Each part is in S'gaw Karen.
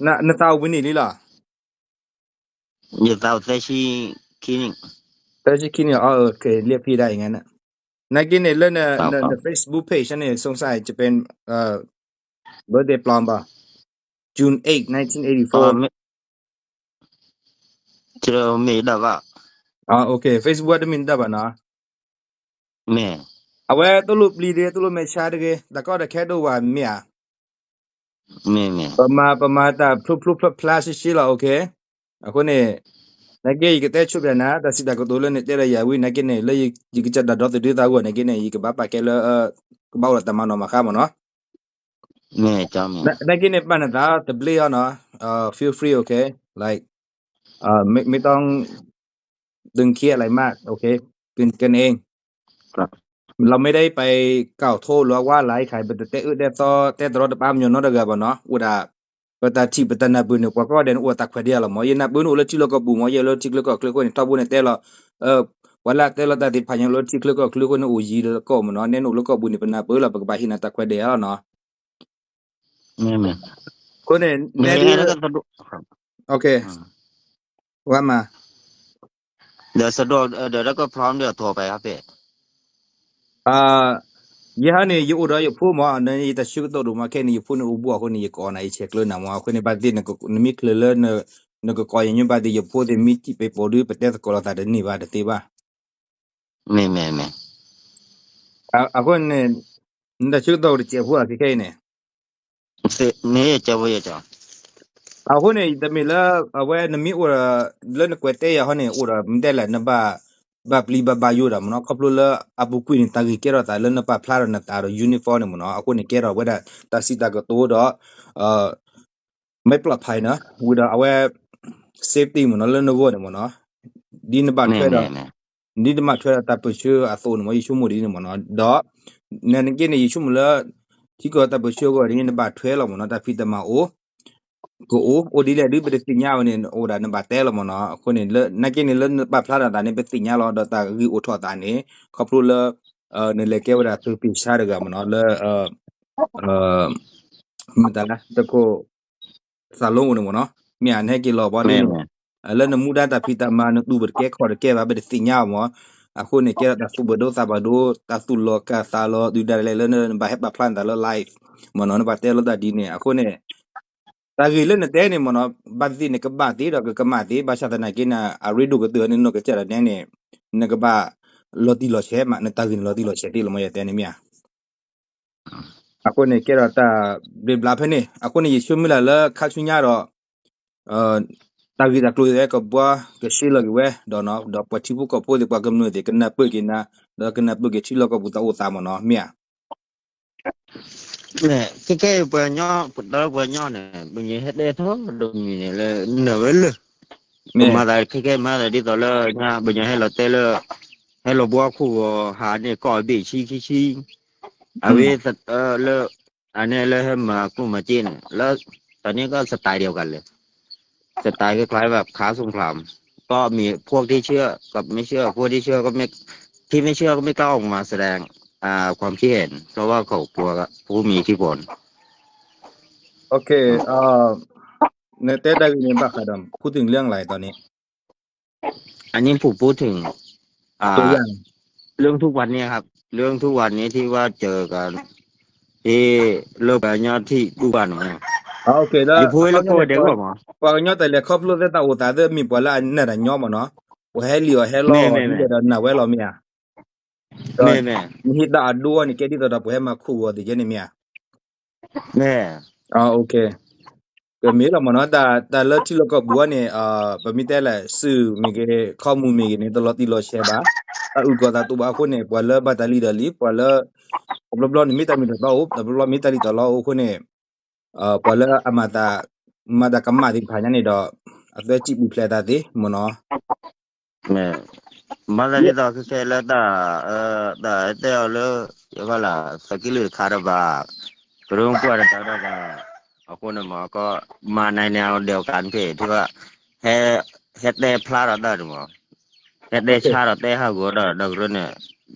နသးအိၣ်ဝံၤန့ၣ်လံလီၤ. ယသးအိၣ်သၢဆံခံနံၣ်. သၢဆံခံနံၣ်, အကလံာ်ဖံဒၣ်အံၤ, နာ်က့န့ၣ် လၢန Facebook page န့ၣ် စံးစၢ် Japan birthday ပျီဘၣ် June eight, nineteen eighty-four. မ့ၢ်ဒၣ်ဘၣ်. Facebook တမ့ၢ်ဒၣ်ဘၣ်နီၤ. မ့ၢ် အဝဲတလိၣ်ပျံၤတဂ့ၤ, တလိၣ်မဲာ်ဆါတဂ့ၤ, တၢ်ကီတၢ်ခဲဒိၣ်ဝဲမ့ၢ်ဧါ. မ့ၢ် မ့ၢ် ပမၤ ပမၤတၢ်ဖျိဖျိဖျါဖျါရှဲရှဲလီၤ, okay. အဃိန့ၣ် နာ်က့ယကတဲဆိပၠးနၤ တၢ်စံးတၢ်ကတိၤလၢနတဲဒီးယၤဝံၤ နာ်က့န့ၣ် လၢယကစၢ်ဒၣ်ဒီသဒၢသးအဂီၢ် နာ်က့န့ၣ် ယကဘၣ်ပာ်ကဲလၢ ကဘၣ်အိၣ်ဒီးတၢ်မၤနီၣ်မၤဃါမ့ၢ်နီၤ. နာ်က့န့ၣ် ပာ်နသးတဘျ့အီၤနီၤ, feel free, okay, like ไม่ต้อง ตึงเครียดอะไรมาก, okay, เป็นกันเอง. เราไม่ได้ไปกล่าวโทษหรือว่าว่าร้ายใคร, ပတတဲအၢတဲသီ တဲတရီတပါမညီနီတဂၤဘၣ်နီၤ, အိၣ်ဒၣ် ပတၢ်ထံၣ်ပတၢ်နၢ်ပၢၢ်န့ၣ် ပှၤကိးဂၤဒဲးန့ၣ် အိၣ်တၢ်ခွဲးဒဲးလီၤမ့ၢ်, ယနၢ်ပၢၢ်နအိၣ်လၢထံလၢကီၢ်ပူၤမ့ၢ်, ယဲလၢထံချၢကီၢ်ချၢအဃိန့ၣ် ထီဘိန့ၣ်တဲလီၤ, ပှၤလၢအတဲလီၤတၢ်သ့ၣ်တဖၣ်ညါလၢထံချၢကီၢ်ချၢအဃိန့ၣ် အိၣ်ယံၤလၢကီၢ်မ့ၢ်နီၤ, နဲနအိၣ်လၢကီၢ်ပူၤန့ၣ် ပနၢ်ပၢၢ်လီၤ, ပကဘၣ်ဟ့ၣ်နၤတၢ်ခွဲးဒဲးလီၤနီၤ. အဃိန့ၣ် နဲဒ် ဝဲမး ဒီးစဒိၣ်ဒီးကဖျီဒီးထိးပာ်ဟဲဖဲ ယဟဲန့ၣ် ယအိၣ်ဒီးယဖိမ့ၢ်, ယတၢ်ဆၢကတီၢ်ဒိၣ်မး ခဲအံၤန့ၣ် ယဖိန့ၣ်အိၣ်ဘူးအဃိန့ၣ် ယကအီၣ်နၤ ယဆဲးကျၢနၤမ့ၢ်, အဃိန့ၣ် ဘၣ်သ့ၣ်နမ့ၢ်ချုးလၢ နကကိးယညိဘၣ်သ့ၣ် ယဖိသ့ၣ်မ့ၢ်စံးပ့ၤပိာ်ဒုး ပတဲသကိးလိာ်သးတန့ၢ်ဘၣ်တသ့ဘၣ်. မ့ၢ် မ့ၢ် မ့ၢ် အဃိန့ၣ် နတၢ်ဆၢကတီၢ်အိၣ်တစဲးဖိအခဲခဲအံၤန့ၣ် မ့ၢ် အဃိန့ၣ် တမ့ၢ်လၢ အဝဲနမ့ၢ်အိၣ်ဒီး လၢနကွဲးတဲယၤဟီန့ၣ် အိၣ်ဒီးမ့ၢ်တဲလဲၣ် နဘၣ် ဘၣ်ပျံၤဘၣ်ဘၣ်ယိၣ်ဒၣ်မ့ၢ်နီၤ, ခီဖျိလၢအပူၤကွံာ်န့ၣ် တၢ်ဂ့ၢ်ကဲထီၣ်သးလၢနပာ်ဖျါဒီးနသးဒီး uniform န့ၣ်မ့ၢ်နီၤ, အဃိန့ၣ်ကဲထီၣ်ဝဲဒၣ်တၢ်စံးတၢ်ကတိၤဒီး မ့ၢ်ပျီဖးနီၤ ဝံၤဒီးအဝဲ safety မ့ၢ်နီၤ လၢနဂီၢ်န့ၣ်မ့ၢ်နီၤ, ဒ်နဘၣ်ထွဲဒီး ဒ်နဘၣ်ထွဲဒီးတၢ်ပၢဆှၢအသိးန့ၣ်မ့ၢ် ယဆိကမိၣ်ဒ်န့ၣ်မ့ၢ်နီၤ, ဒီး နက့န့ၣ် ယဆိကမိၣ်လၢ ထံကီၢ်တၢ်ပၢဆှၢအဂီၢ်န့ၣ် နဘၣ်ထွဲလီၤမ့ၢ်နီၤ, တၢ်ဖံးတၢ်မၤအိၣ် ကအိၣ် အိၣ်ဒ်လဲၣ်ဒုး ပတသ့ၣ်ညါဝဲန့ၣ် အိၣ်ဒၣ်နဘၣ်တဲလီၤမ့ၢ်နီၤ, အဃိန့ၣ် လၢ နာ်က့န့ၣ် လၢနပာ်ဖျါထီၣ်သးန့ၣ် ပသ့ၣ်ညါလီၤ ဒီးတၢ်ဂ့ၢ်အိၣ်ထီၣ်သးန့ၣ် ခီဖျိလၢ နလဲၤကဲဝဲဒၣ်သုးပ့ၤဆါတဂၤမ့ၢ်နီၤ လၢ မတၤလဲၣ် တခိၣ် သးလိအိၣ်န့ၣ်မ့ၢ်နီၤ, မ့ၢ်အနဟဲက့ၤလီၤဘီဒ်န့ၣ် လၢနမူဒါတၢ်ဖံးတၢ်မၤ နတူၢ်ပတကဲခီၣ်တကဲဘၣ် ပတသ့ၣ်ညါအီၤမ့ၢ်, အဃိန့ၣ် ကဲထီၣ်တၢ်သူၣ်ဘၣ်ဒိသးဘၣ်ဒိ တၢ်သူၣ်လီၤကၢ်သးလီၤ ဒုးဒၣ်လဲာ်လၢနဘၣ်ဟဲပာ်ဖျါနသးလၢ live မ့ၢ်နီၤ နဘၣ်တဲလိာ်သးဒ်န့ၣ် အဃိန့ၣ် တၢ်ဂ့ၢ်လၢနတဲန့ၣ်မ့ၢ်နီၤ ဘၣ်သ့ၣ်သ့ၣ်န့ၣ် ကဘၣ်သ့ဒီးကကမၣ်သ့ ဘၣ်ဆၣ်သနာ်က့န့ၣ် အရ့ဒိၣ်ကတၢၢ်န့ၣ် နီၢ်ကစၢ်ဒၣ်နဲန့ၣ် နကဘၣ်လီၤတံၢ်လီၤဆဲးမး နတၢ်ဂ့ၢ်န့ၣ်လီၤတံၢ်လီၤဆဲးသ့လီၤမ့ၢ် ယတဲန့ၣ်မ့ၢ်ဧါ. အဃိန့ၣ် ကဲထီၣ်တၢ်ဘျ့ဘျါဖဲန့ၣ် အဃိန့ၣ် ယဆိကမိၣ်လၢ်လၢခါဆူညါဒီး တၢ်ဂ့ၢ်တၢ်ကျိၤသ့ၣ်ကဘှါကဆှဲလီၤက့ၤဝဲ ဒီး ဒီးပှၤထံဖိကီၢ်ဖိသ့ၣ် ပှၤကမျၢၢ်သ့ၣ် ကနၢ်ပၢၢ်က့ၤနၤ ဒီးကနၢ်ပၢၢ်က့ၤထံလီၢ်ကီၢ်ပူၤတၢ်အိၣ်သးမ့ၢ်နီၤ မ့ၢ်ဧါ. ခဲခဲအံၤပှၤကညီ ပတၢ်ပှၤကညီန့ၣ် ပညီဟဲတဲထီၣ်ဒိးမံၤန့ၣ်လၢနၢ်ဝဲလၢ ပမၤသးခဲခဲမၤသးဒ်သိးလၢ ပညီဟဲလီၤတဲလၢ ဟဲလီၤဘှီခိၣ်ဂီၤဟးန့ၣ် ကီၢ်ဘ့ၣ်ဆံခံဆံ အဝဲလၢ အန့ၣ်လၢဟဲမၤကျိၣ်မၤစ့န့ၣ် လၢ တၢ်န့ၣ်က style เดียวกันเลย สไตล์คล้ายๆแบบค้าสงคราม ก็มีพวกที่เชื่อกับไม่เชื่อ พวกที่เชื่อก็ไม่ ที่ไม่เชื่อก็ไม่กล้าออกมาแสดงอ่าความคิดเห็น เพราะว่าเขากลัวผู้มีอิทธิพล โอเค နတဲတၢ်ဂ့ၢ်န့ၣ် ဘၣ်ဃးဒီး พูดถึงเรื่องอะไรตอนนี้ อันนี้ผมพูดถึงอ่าเรื่องทุกวันนี้ครับ เรื่องทุกวันนี้ที่ว่าเจอกันที่เลิกกันยอดที่ทุกวันนี้ โอเค လၢယဖိလၢဖိဝဲဒဲးဂီၢ်မး ပှၤကညီတၢ်လဲၤခီဖျိသဲတၢ်အိၣ်သးသ့မ့ၢ်ပှၤလၢအနၢ်တၢ်ညီမ့ၢ်နီၤ ပှၤဟဲလံာ်အီၤဟဲလီအီၤဒ်လဲၣ်ဒီးနၢ်ဝဲလီၤမ့ၢ်ဧါ မ့ၢ်မ့ၢ် နဟံးတၢ်အဒိအီၤန့ၣ် ကဲဒ်သိးဒီးပှၤဟဲမၤခိၣ်ဂီၤသ့ၣ်ကဲန့ၣ်မ့ၢ်ဧါ မ့ၢ် ကမ့ၢ်လီၤမ့ၢ်နီၤ တၢ်လၢထံလီၢ်ကီၢ်ပူၤအံၤန့ၣ် ပမ့ၢ်တဲလဲၣ် စုမ့ၢ်ဂ့ၤ ခီမူမ့ၢ်ဂ့ၤန့ၣ် တလီၤတံၢ်လီၤဆဲးဘၣ် တၢ်အုၣ်ကီၤသးတူာ်ဘၣ်အဃိန့ၣ် ပှၤလၢဘၣ်တၢ်လံၣ်ဒီးလံ ပှၤလၢ တဘျီဘျီန့ၣ်မ့ၢ်တၢ်မ့ၢ်တၢ်တီအိၣ် တဘျီဘျီမ့ၢ်တၢ်လံၣ်တၢ်လီအိၣ်အဃိန့ၣ် ပှၤလၢအမၤတၢ် မၤတၢ်ကမၣ်သ့ၣ်တဖၣ်ညါန့ၣ်ဒီး အသၢစံၣ်ပူၤဖျဲးတၢ်သ့မ့ၢ်နီၤ မ့ၢ်သးဒ်သိးခဲခဲလၢတၢ် တၢ်တဲအီၤလၢ ယဖးလၢ သးကံၢ်လၢတခါဒီးဘၣ် ကရၢမိၢ်ပှၢ်တၢ်ဒီးဘၣ် အဃိန့ၣ်မ့ၢ်ကီး မၤနၤန့ၣ်အီၤဒဲးကါဖဲ ထံၣ်ဘၣ် ဟဲတဲဖျါဒီးတၢ်န့ၣ်မ့ၢ် ဟဲတဲဆါဒီးတဲဟးဂီၤဒီး ဒီးကရၢန့ၣ်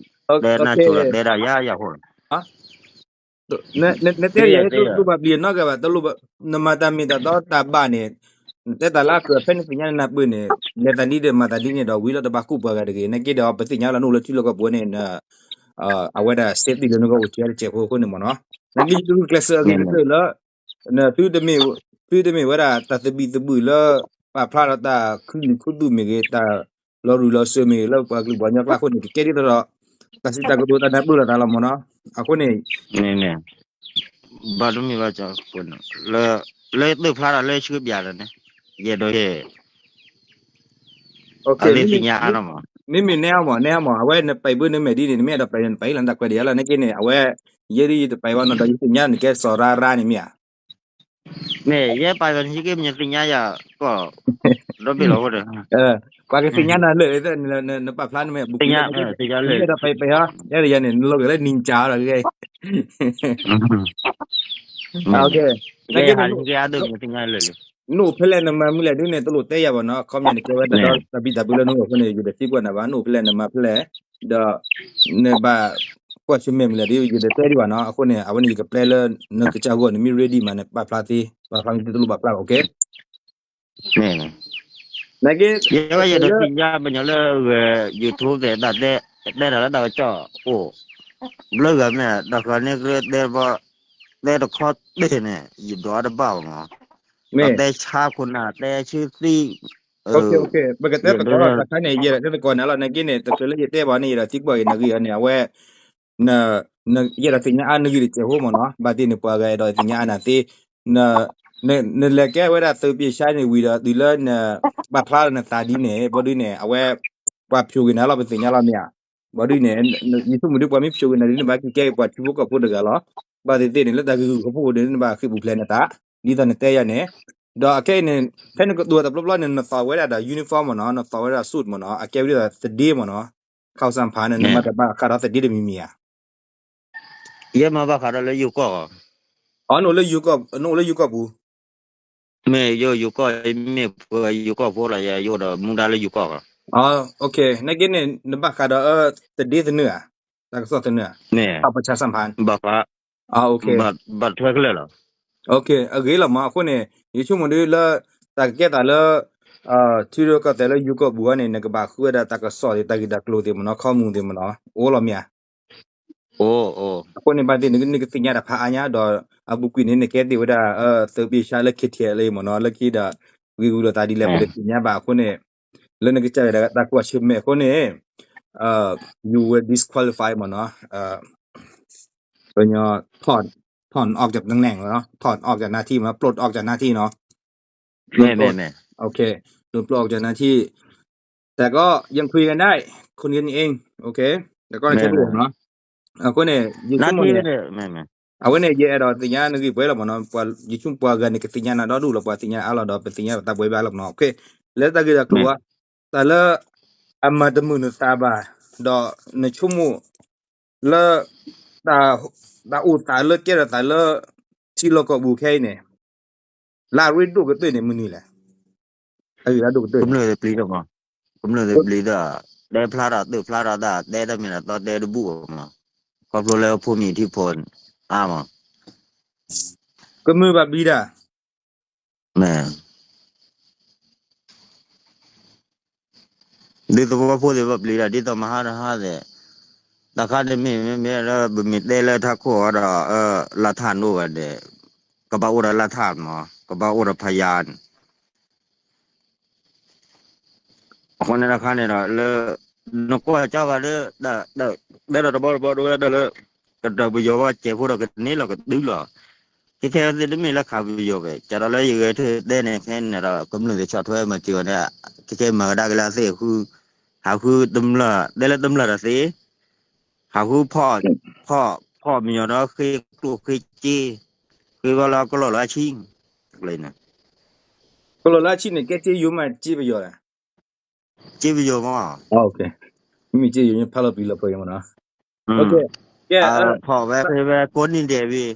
တဲနၢ်ဆိဒီးတဲဒၣ်ယၤယၤဃိလီၤ နတဲယၤ တလိၣ်ဘၣ်ပျံၤနီတဂၤဘၣ်, တလိၣ်ဘၣ်, နမၤတၢ်မ့ၢ်တၢ်တီတၢ်ဘၣ်န့ၣ်, တဲတၢ်လၢအကြၢးဖဲနသ့ၣ်ညါနနၢ်ပၢၢ်န့ၣ်, လဲၤတၢ်ဒ်ဒီးမၤတၢ်ဒ်န့ၣ်ဒီး ဝံၤလီၤတဘၣ်ကူၣ်ပှၤဂၤတဂ့ၤ. နာ်က့ဒီး ပသ့ၣ်ညါလီၤ နအိၣ်လၢထံလီၢ်ကီၢ်ပူၤန့ၣ် အဝဲဒၣ် safety လၢနဂီၢ်အိၣ်ကဲတစဲးဖိအဃိန့ၣ်မ့ၢ်နီၤ. နာ်က့ယကကျဲးစၢးအဂ့ၤကတၢၢ်လၢ သုတမ့ၢ်, သုတမ့ၢ်ဝဲဒၣ်တၢ်သဘံၣ်သဘုၣ်လၢ ပာ်ဖျါဒီးတၢ်ခုၣ်နုာ်ခုၣ်သူၣ်မ့ၢ်ဂ့ၤ, တၢ်လီၤရူၤလီၤစၢၤမ့ၢ်ဂ့ၤ လၢပှၤကလုာ်ပှၤကညီကျါအဃိန့ၣ် ကကဲဒ်သိးဒီး တၢ်စံးတၢ်ကတိၤတၢ်နၢ်ပၢၢ်လိာ်သးလီၤမ့ၢ်နီၤ. အဃိန့ၣ် ဘၣ်တမ့ၢ်ဘၣ်, လၢသုးဖျါဒီးလၢဆှၢပၠးလီၤန့ၣ်, ယဲဒိးယဲ မ့မ့ၢ်နဲအီၤမး, နဲအီၤမး, အဝဲနပာ်ဘၢနမဲာ်ဒ်န့ၣ် နမ့ၢ်အဲၣ်ဒိးပာ်န့ၣ် နပာ်လီၤတၢ်ခွဲးဒ်ယါလီၤ. နာ်က့န့ၣ် အဝဲ ယဲဒ်ယတပာ်ဘၣ်နီၤဒီး ယသ့ၣ်ညါနကဲစီၤရါရါန့ၣ်မ့ၢ်ဧါ. မ့ၢ်ယဲပာ်ဘၣ်န့ၣ် ယက့မ့ၢ်သ့ၣ်ညါယၤကီၢ် ဒီဘ့ၣ်လီၤဝဲဒီး ပှၤကသ့ၣ်ညါနၤလၢာ် နပာ်ဖျါနမဲာ်ဘူးကလၢာ် နကဲဒီးပာ်ယါ ယဲဒၣ်ယၤန့ၣ် နလီၤဂာ်လၢနံၤကၠါလီၤဂ့ၤ နအိၣ်ဖဲလဲၣ်နမၤမုၢ်လဲၣ်ဒ်န့ၣ် တလိၣ်တဲယၤဘၣ်နီၤ, ခီပညီနကဲဝဲဒၣ်ဒီးတၢ်ဘံၣ်တၢ်ဘၢလၢနအိၣ်အဃိန့ၣ် ယတသံကွၢ်နၤဘၣ်, နအိၣ်ဖဲလဲၣ်နမၤဖဲလဲၣ်, ဒီး နဘၣ်ကွၢ်ဆၢၣ်မဲာ်မနုၤလဲၣ်ဒီး ယတတဲဒံးဘၣ်နီၤ, အဃိန့ၣ် အဝဲန့ၣ်ယကပျဲလၢ နကစၢ်ဂီၢ်န့ၣ် မ့ၢ် ready မးန့ၣ် ပာ်ဖျါသ့, ပာ်ဖျါမ့ၢ်သ့တလိၣ်ပာ်ဖျါဘၣ်, okay. နာ်က့ ယဲဝဲယတသ့ၣ်ညါပညီလၢဂဲၤ YouTube သ့ၣ်တၢ်တဲ, တဲတၢ်လၢတၢ်ကစီၣ်အိၣ်, ဘျၢဂၤမ့ၢ် တၢ်ဃၤန့ၣ်ကရၢတဲဘၣ်, တဲတခီတဲန့ၣ် ယဒွးတဘၣ်ဘၣ်မး, မ့ၢ် တဲဆါခိၣ်နၢ် တဲဆၢသံ, ပကတဲသကိးလီၤ တၢ်ခါန့ၣ် ယဲဒၣ်တဲသကိးန့ၣ်လီၤ, နာ်က့န့ၣ် တချုးလၢယတဲဘၣ်န့ၣ် ယဒၣ်သံကွၢ်ဂ့ၤနဂ့ၢ်အီၤန့ၣ် အဝဲ ယဲဒၣ်သ့ၣ်ညါအါနဂ့ၢ်တစဲးဖိမ့ၢ်နီၤ, ဘၣ်သ့ၣ်န့ၣ် ပှၤဂၤအဲၣ်ဒိးသ့ၣ်ညါအါနၤသ့, နလဲၤကဲဝဲဒၣ်သုးပ့ၤဆါန့ၣ်ဝံၤဒီး တုၤလၢနပာ်ဖျါဒီးနသးဒ်န့ၣ် ဘၣ်ဒုးန့ၣ် အဝဲ ပှၤဖျိးဂ့ၤနၤလီၤ ပသ့ၣ်ညါလီၤမ့ၢ်ဧါ, ဘၣ်ဒုးန့ၣ် ယဆိကမိၣ်ဒုးပှၤမ့ၢ်ဖျိးဂ့ၤနၤဒ်န့ၣ် ဘၣ်က့ၤကဲပှၤထံဖိကီၢ်ဖိတဂၤလီၤ, ဘၣ်သ့ၣ်သ့ၣ်န့ၣ် လၢတၢ်ဂ့ၢ်ဂုာ်ဖိအဃိန့ၣ် နဘၣ်ဃ့ၢ်ပူၤဖျဲးနသး, ဒ်သိးနတဲယၤန့ၣ်, ဒီးအခဲအံၤန့ၣ် ဖဲနကတိၤတၢ်ပျီပျီန့ၣ် နသိးဝဲဒၣ်ဒီး uniform မ့ၢ်နီၤ, နသိးဝဲဒၣ် suit မ့ၢ်နီၤ, အကဲဝဲဒၣ်သဒ့မ့ၢ်နီၤ, ခီၣ်စၣ်ဖးန့ၣ် နမၤတၢ်ဘၣ်ဃးဒီးသဒ့တမံၤမံၤဧါ. ယဲမၤဘၣ်ဃးဒီးလၢယိၤကီၢ်, အ နအိၣ်လၢယိၤကီၢ်ပူၤ, မ့ၢ်ယိၤကီၢ် ယမ့ၢ်ပှၤယိၤကီၢ်ဖိလီၤ, ယအိၣ်ဒီးမူဒါလၢယိၤကီၢ်, နာ်က့န့ၣ် နဘၣ်ဃးဒီးသဒ့သနၢၣ်ဧါ, တၢ်ကစီၣ်သနၢၣ်ဧါ, ဘၣ်ဃး, ဘၣ်ထွဲခဲလၢာ်လီၤ. အဂ့ၤလီၤမး အဃိန့ၣ် ယဆိကမိၣ်ဒ်လၢ တၢ်ကကဲသးလၢ ထံရူၢ်ကီၢ်သဲးလၢယိၤကီၢ်ပူၤအံၤန့ၣ် နကဘၣ်ဃုဝဲဒၣ်တၢ်ကစီၣ် တၢ်ဂ့ၢ်တၢ်ကျိၤသ့ၣ်မ့ၢ်နီၤ ခီမူၣ်သ့ၣ်မ့ၢ်နီၤ အိၣ်လီၤမ့ၢ်ဧါ. အဃိန့ၣ် ဘၣ်သ့ၣ်နကသ့ၣ်ညါတၢ်ဖးအါညါဒီး အပူၤကွံာ်န့ၣ် နကဲသ့ၣ်ဝဲဒၣ် သုးပ့ၤဆါလၢ ခ့ထံလံမ့ၢ်နီၤ လၢခံဒီး ဂ့ၢ်ဂုာ်လိာ်သးဒ်လဲၣ် ပတသ့ၣ်ညါဘၣ်အဃိန့ၣ် လၢနကစၢ်ဒၣ်တၢ်ကွၢ်ဆၢၣ်မဲာ်အဃိန့ၣ် you were disqualified မ့ၢ်နီၤ ပညီ ถอน ถอนออกจากตำแหน่ง เนาะ ถอนออกจากหน้าที่ เนาะ ปลดออกจากหน้าที่ เนาะ โดนปลด โอเค โดนปลดออกจากหน้าที่ แต่ก็ยังคุยกันได้ คนกันเอง โอเค แต่ก็ใช้ประโยชน์ เนาะ အဃိန့ၣ် ယဆိကမိၣ်န့ၣ် အဝဲန့ၣ် ယအဲၣ်ဒိးသ့ၣ်ညါနဂံၢ်ပှဲၤလီၤမ့ၢ်နီၤ ယဆိကမိၣ်ပှၤဂၤန့ၣ် ကသ့ၣ်ညါနၤဒီဒူၣ်လီၤ ပှၤသ့ၣ်ညါအါလီၤဒီး ပသ့ၣ်ညါတၢ်ဘှဲဘၣ်လီၤမ့ၢ်နီၤ လၢတၢ်ဂ့ၢ်တၢ်ကျိၤ တၢ်လၢ အမၤတမုာ်နသးဘၣ် ဒီးနဆိကမိၣ် လၢ တၢ်အိၣ်သးလၢကဲထီၣ်သးလၢ ထံလီၢ်ကီၢ်ပူၤခဲအံၤန့ၣ် လၢအရ့ဒိၣ်ကတၢၢ်န့ၣ် မနုၤလဲၣ်. အဂ့ၢ်လၢဒိၣ်ကတၢၢ် ကမျၢၢ်သ့ၣ်ပျံၤဒီး ကမျၢၢ်သ့ၣ်ပျံၤဒီး တဲဖျါထီၣ်သုးဖျါထီၣ်တၢ် တဲတၢ်မ့ၢ်တၢ်တီတဲတဘူၣ်မး ခီဖျိလၢဖိမံၤထံဖိအါမး ကမျၢၢ်ဘၣ်ပျံၤတၢ် မ့ၢ် ဒ်သဝီဖိသ့ၣ်ဘၣ်ပျံၤတၢ် ဒ်သိးမဟါတဟါသ့ၣ် တၢ်ခါန့ၣ်မ့ၢ်မ့ၢ်လၢ ပမ့ၢ်တဲလၢထးခိၣ်အီၤဒီး လါထၣ်နိဝဲန့ၣ် ကဘၣ်အိၣ်ဒီးလါထၣ်မး ကဘၣ်အိၣ်ဒီးဖယါန့ၣ် အဃိန့ၣ်တခါန့ၣ်ဒီး လၢ နကွၢ်ကၢ်ဂၤလၢ တဲဒီးတဘီတဘီဒိဝဲဒၣ်လၢ ကတၢၢ်ပယီၤဘၣ်စဲးဖိဒီးကန့ၢ်လီၤကတုၤလီၤ ခဲခဲသ့ၣ်တမ့ၢ်လၢခးပယီၤဘၣ် ကၢ်ဒီးလၢယဂဲၤထၢၣ်တဲန့ၣ် ခဲန့ၣ်ဒီး ကမျၢၢ်သ့ၣ်ဆီၣ်ထွဲမၤစၢၤအီၤန့ၣ် ခဲခဲမၤကဒါက့ၤလၢသ့ၣ်ဃု ဟးဃုတမျၢၢ် တဲလၢတမျၢၢ်ဒီးသ့ ဟးဃုဖီၣ် ဖီၣ် ဖီၣ်မံၤညီဒီးဃ့ကျိၣ်ဃ့စ့ ဃ့ဘၣ်လၢကလီၢ်လၢအဆံ ကလီၢ်လၢအဆံန့ၣ် ကဲစ့ယိၤမး စ့ပယီၤလဲၣ် စ့ပယီၤမး မ့ၢ်စ့ယိၤညါဖးလီၤပျံၤလီၤဖုးယမးနီၤ ကဲ ဖီၣ်ဝဲဃ့ဝဲကိးနံၤဒဲး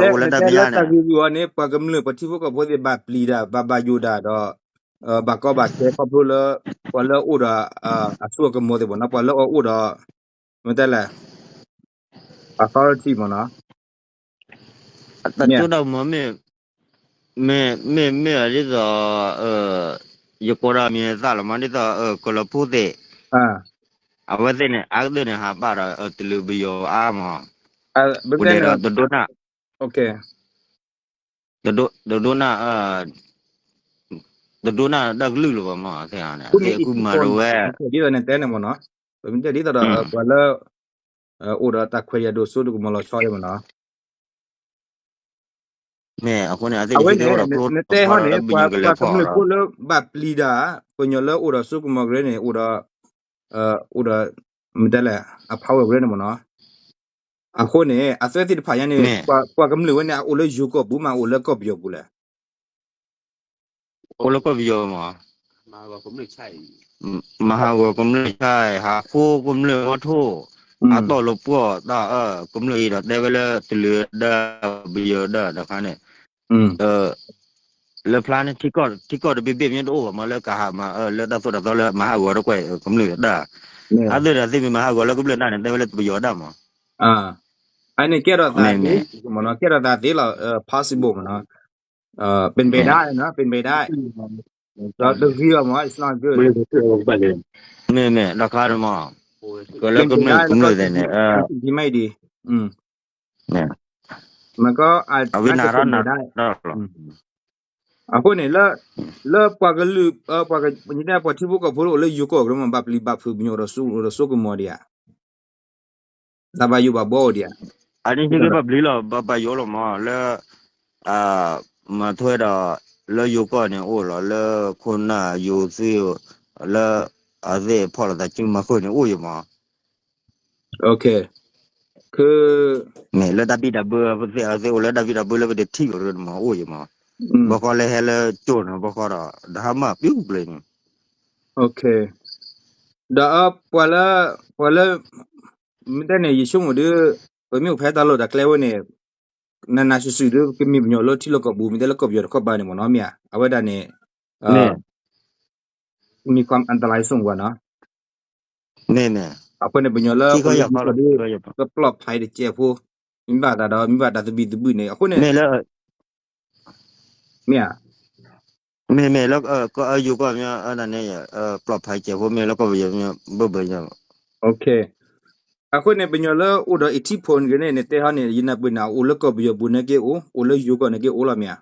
ဝံၤ နတဲလၢတၢ်ဂ့ၢ်ဝံၤအီၤန့ၣ် ပှၤကမျၢၢ်ပှၤထံဖိကီၢ်ဖိသ့ၣ်ဘၣ်ပျံၤတၢ် ဘၣ်ဘၣ်ယိၣ်တၢ်ဒီး ဘၣ်ကီဘၣ်ခဲခီဖျိလၢ ပှၤလၢအအိၣ်ဒီး အစိအကမီၤသ့ၣ်မးနီၤ ပှၤလၢအအိၣ်ဒီး မ့ၢ်တဲလဲၣ် authority မးနီၤ တၢ်စိတၢ်ကမီၤမ့ၢ်, မ့ၢ်, မ့ၢ်, မ့ၢ်ဒ်သိး, ယကိးဒီးမံၤသၣ်လီၤမး ဒ်သိး ကလီၤဖိသ့ၣ်, အဝဲသ့ၣ်န့ၣ် အါကတၢၢ်န့ၣ် ဟးဘၣ်ဒီး တလုာ်ပယီၤအါမး, အိၣ်ဒဲးဒီး တဒိနၣ်, တဒိ, တဒိနၣ်, တဒိနၣ်တၢ်ကလုၢ်လၢၤဘၣ်မး သ့ၣ်န့ၣ် အသ့ၣ်အကုၢ်မၤတဝဲ, ဒ်သိးန့ၣ်တဲန့ၣ်မ့ၢ်နီၤ, ပမ့ၢ်တဲဒ်သိးဒီး ပှၤလၢ အိၣ်ဒီးတၢ်ခွဲးယာ်ဒိၣ်စိတကမီၤလီၤဆီဒ်မ့ၢ်နီၤ, မ့ၢ်အဃိန့ၣ် အဝဲန့ၣ် နတဲဟီန့ၣ် ပှၤကမျၢၢ်ဖိလၢဘၣ်ပျံၤဒၣ် ပှၤကညီလၢအိၣ်ဒီးစိကမီၤကရၢန့ၣ် အိၣ်ဒီး, အိၣ်ဒီး, မ့ၢ်တဲလဲၣ် အ power ကရၢန့ၣ်မ့ၢ်နီၤ, အဃိန့ၣ် အသၢသ့ၣ်တဖၣ်ညါန့ၣ် ပှၤကမျၢၢ်ဝဲန့ၣ် အအိၣ်လၢယိၤကီၢ်ပူၤမး အိၣ်လၢကီၢ်ပယီၤပူၤလဲၣ် အိၣ်လၢကီၢ်ပယီၤမး, မၤဟးဂီၤကမျၢၢ်ဆါ, ဟးဃိကမျၢၢ်အီထိၣ်, ဟးတီၢ်လီၤပှီၢ်တၢ်အၢ ကမျၢၢ်အံၤဒီးတဲဝဲလၢတလုာ်ဒၢ ပယီၤဒၢတခါန့ၣ်, လၢဖျါန့ၣ် ထံကီၢ်တဘ့ၣ်ဘ့ၣ်မ့ၢ်တအိၣ်ဘၣ်မး လၢကဟးမၤအၢ လၢတၢ်သိၣ်တၢ်သီလၢမၤဟးဂီၤတကွဲၢ်ကမျၢၢ်ဒၢ, အသ့ၣ်ဒီးသ့ၣ်မ့ၢ်မၤဟးဂီၤလၢကမျၢၢ်ဒၢန့ၣ် တဲဝဲလၢပယီၤဒၢမး, အန့ၣ်ကဲထီၣ်သးသ့, မ့ၢ်နီၤ ကဲထီၣ်သးသ့လီၤ, possible မ့ၢ်နီၤ, ပၣ်ပၣ်ဒါ, ပၣ်ပၣ်ဒါ, ဒီးတဂ့ၤဘၣ်မး it's not good, မ့ၢ်မ့ၢ် ဒီးခါန့ၣ်မး, ကလၢကမျၢၢ်ကမျၢၢ်သ့ၣ်န့ၣ်, မ့ၢ်ကီ, အဝဲနၤရၢနၤရၢလီၤ, အဃိန့ၣ် လၢပှၤကလုာ်, ပှၤက, ပှၤထံဖိကီၢ်ဖိလၢအိၣ်လၢယိၤကီၢ်ကရၢမး ဘၣ်ပျံၤဘၣ်ဖုး ပညိၣ်ဒီးစိကမီၤဒံးဧါ, တၢ်ဘၣ်ယိၣ်ဘၣ်ဘှီအိၣ်ဒံးဧါ, အန့ၣ်ဟ့ၣ်ဂ့ၤဘၣ်ပျံၤလီၤ ဘၣ်ဘၣ်ယိၣ်လီၤမး လၢ မၤထွဲဒီး လၢယိၤကီၢ်န့ၣ်အိၣ်လီၤ လၢခိၣ်နၢ်ယိၤသ့, လၢအသ့ၣ်ဖီၣ်လိာ်သးစုမၤဃုာ်န့ၣ်အိၣ်ယိၤမး, မ့ၢ်လၢတၢ်ဘံၣ်တၢ်ဘၢ, အသ့ၣ်အိၣ်လၢတၢ်ဘံၣ်တၢ်ဘၢလၢပတထံၣ်ဘၣ်မးအိၣ်ယိၤမး, ဘၣ်ဃီလၢဟဲလၢကၠိၣ်န့ၣ် ဘၣ်ဃီဒီး ဒီးဟးမၢ်ပျံၤပျ့ၤန့ၣ် ဒီးပှၤလၢ, ပှၤလၢ, မ့ၢ်တဲန့ၣ် ယဆိကမိၣ်ဒီး, ပမ့ၢ်အိၣ်ဖဲတၢ်လီၢ်တၢ်ကျဲဝဲန့ၣ်, နနၤစုာ်စုာ်ဒီး ကမ့ၢ်ပညိၣ်လၢထံလီၢ်ကီၢ်ပူၤ မ့ၢ်တဲလၢကီၢ်ပယီၤတခီပၤန့ၣ်မ့ၢ်နီၤ မ့ၢ်ဧါ, အဝဲဒၣ်န့ၣ်, မ့ၢ်ကွၢ်အတလါဆိၣ်ဝဲနီၤ, အဃိန့ၣ် ပညိၣ်လၢအိၣ်လၢယိၤကီၢ်ဒီး ကပျီၣ်ဖးတစဲးဖိ, မ့ၢ်ဘၣ်သးဒီး မ့ၢ်ဘၣ်တၢ်သဘံၣ်သဘုၣ်န့ၣ် အဃိန့ၣ် မ့ၢ်ဧါ, မ့ၢ်မ့ၢ်လၢ ယိၤကီၢ်မ့ၢ်ဒၣ်န့ၣ် ပျီၣ်ဖးတစဲးဖိ မ့ၢ်လၢကီၢ်ပယီၤမ့ၢ်ဘၣ်ဘၣ်, အဃိန့ၣ် ပညိၣ်လၢအိၣ်ဒီး อิทธิพล က့ၤန့ၣ် နတဲဟီန့ၣ် ယနၢ်ပၢၢ်န့ၣ် အိၣ်လၢကီၢ်ပယီၤပူၤန့ၣ်က့ၤအိၣ်, အိၣ်လၢယိၤကီၢ်န့ၣ်က့ၤအိၣ်လီၤမ့ၢ်ဧါ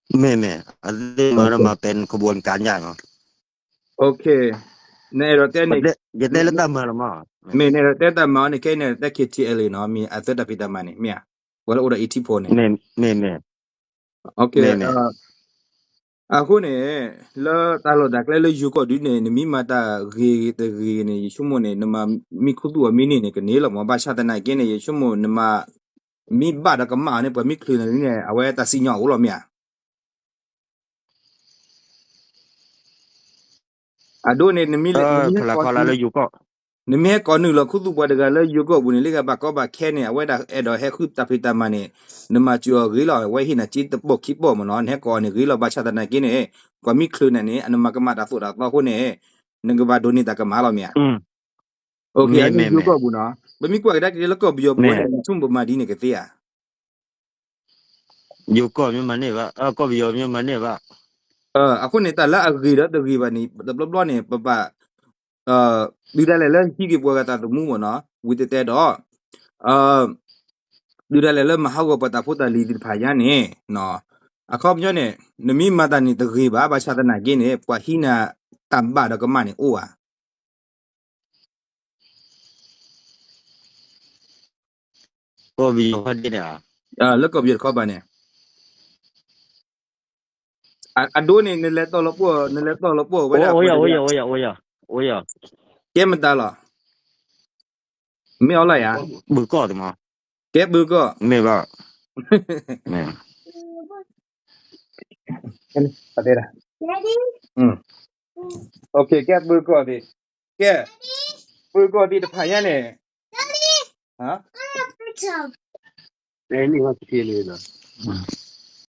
မ့ၢ်မ့ၢ်, အသ့ၣ်မၤဒီးမၤပဲာ်ခဘိကါညါနီၤ, နအဲၣ်ဒိးတဲန့ၣ်, ယတဲလၢတၢ်မၤလီၤမး, မ့ၢ်နအဲၣ်ဒိးတဲတၢ်မၤအီၤန့ၣ် ခဲအံၤန့ၣ် တဲ KTLA နီၤ မ့ၢ်အသၢတၢ်ဖံးတၢ်မၤန့ၣ် မ့ၢ်ဧါ, ပှၤလၢအိၣ်ဒီး อิทธิพล န့ၣ် မ့ၢ်မ့ၢ်, အဃိန့ၣ် လၢတၢ်လီၢ်တၢ်ကျဲလၢယိၤကီၢ်ဒုန့ၣ် နမ့ၢ်မၤတၢ်ဂ့ၤတဂ့ၤန့ၣ် ယဆိကမိၣ်န့ၣ် နမၤမံခူသူၣ်အီၤမ့ၢ်န့ၢ်န့ၣ် ကန့ၢ်လီၤမး, ဘၣ်ဆၣ်သနာ်က့န့ၣ် ယဆိကမိၣ်နမၤ မ့ၢ်ဘၣ်ဒီးကမၣ်အီၤန့ၣ် ပှၤမ့ၢ်ချုးန့ၣ်န့ၣ် အဝဲတၢ်စံၣ်ညီၣ်အိၣ်လီၤမ့ၢ်ဧါ အဒိန့ၣ် နမ့ၢ်, နမ့ၢ်ဟဲကိးနုာ်လီၤခူသူၣ်ပှၤတဂၤလၢယိၤကီၢ်ပူၤန့ၣ် လၢဂၤဘၣ်ကီဘၣ်ခဲန့ၣ် အဝဲဒၣ်အဲၣ်ဒိးဟဲဃုတၢ်ဖံးတၢ်မၤန့ၣ် နမၤစၢၤအီၤဂ့ၤလီၤ, အဝဲဟ့ၣ်နၤစ့တပီၢ်ခံပီၢ်မ့ၢ်နီၤ, နဟဲကိးအီၤန့ၣ်ဂ့ၤလီၤ, ဘၣ်ဆၣ်သနာ်က့န့ၣ် ပှၤမ့ၢ်ချုးနၤန့ၣ် နမၤကမၣ်တၢ်သိၣ်တၢ်သီအဃိန့ၣ် နကဘၣ်ဒိးန့ၢ်တၢ်ကမၣ်လီၤမ့ၢ်ဧါ. လၢယိၤကီၢ်ပူၤနီၤ, ပမ့ၢ်ကွၢ်ကဒါက့ၤလၢကီၢ်ပယီၤပူၤန့ၣ် ဆိကမိၣ်ပမၤဒ်န့ၣ်ကသ့ဧါ. ယိၤကီၢ်မ့ၢ်မၤန့ၢ်ဘၣ်, ကီၢ်ပယီၤမ့ၢ်မၤန့ၢ်ဘၣ်. အဃိန့ၣ် တၢ်လၢအဂ့ၤဒီးတဂ့ၤဘၣ်န့ၣ် တဘျီဘျီန့ၣ် ပဘၣ် ဒုးဒၣ်လဲာ်လၢဟံးက့ၤပှၤဂၤတၢ်သမူမ့ၢ်နီၤ, ဝံၤတဲတဲဒီး ဒုးဒၣ်လဲာ်လၢမၤဟးဂီၤပှၤတၢ်ဖိတၢ်လံၤသ့ၣ်တဖၣ်ညါန့ၣ်, အခီပညီန့ၣ် နမ့ၢ်မၤတၢ်န့ၣ်တဂ့ၤဘၣ်, ဘၣ်ဆၣ်သနာ်က့န့ၣ် ပှၤဟံးနၤတၢ်ဘၣ်ဒီးကမၣ်န့ၣ်အိၣ်ဧါ. ကီၢ်ပယီၤဖဲဒ့န့ၣ်ဧါ, လၢကီၢ်ပယီၤတခီပၤန့ၣ် အဒိန့ၣ် နလဲၤတီၢ်လီၤပှီၢ်, နလဲၤတီၢ်လီၤပှီၢ်ဝဲဒၣ် အိၣ်ယၤ, အိၣ်ယၤ, အိၣ်ယၤ, အိၣ်ယၤ, ကဲမတၤလီၤ, မ့ၢ်အီၤလီၤယၤ, ဘုၣ်ကီၢ်တမး, ကဲဘုၣ်ကီၢ်, မ့ၢ်ဘၣ်, ကဲဘုၣ်ကီၢ်သ့ၣ်, ကဲ, ဘုၣ်ကီၢ်သ့ၣ်တဖၣ်ညါန့ၣ်, ဟါ, န့ၣ်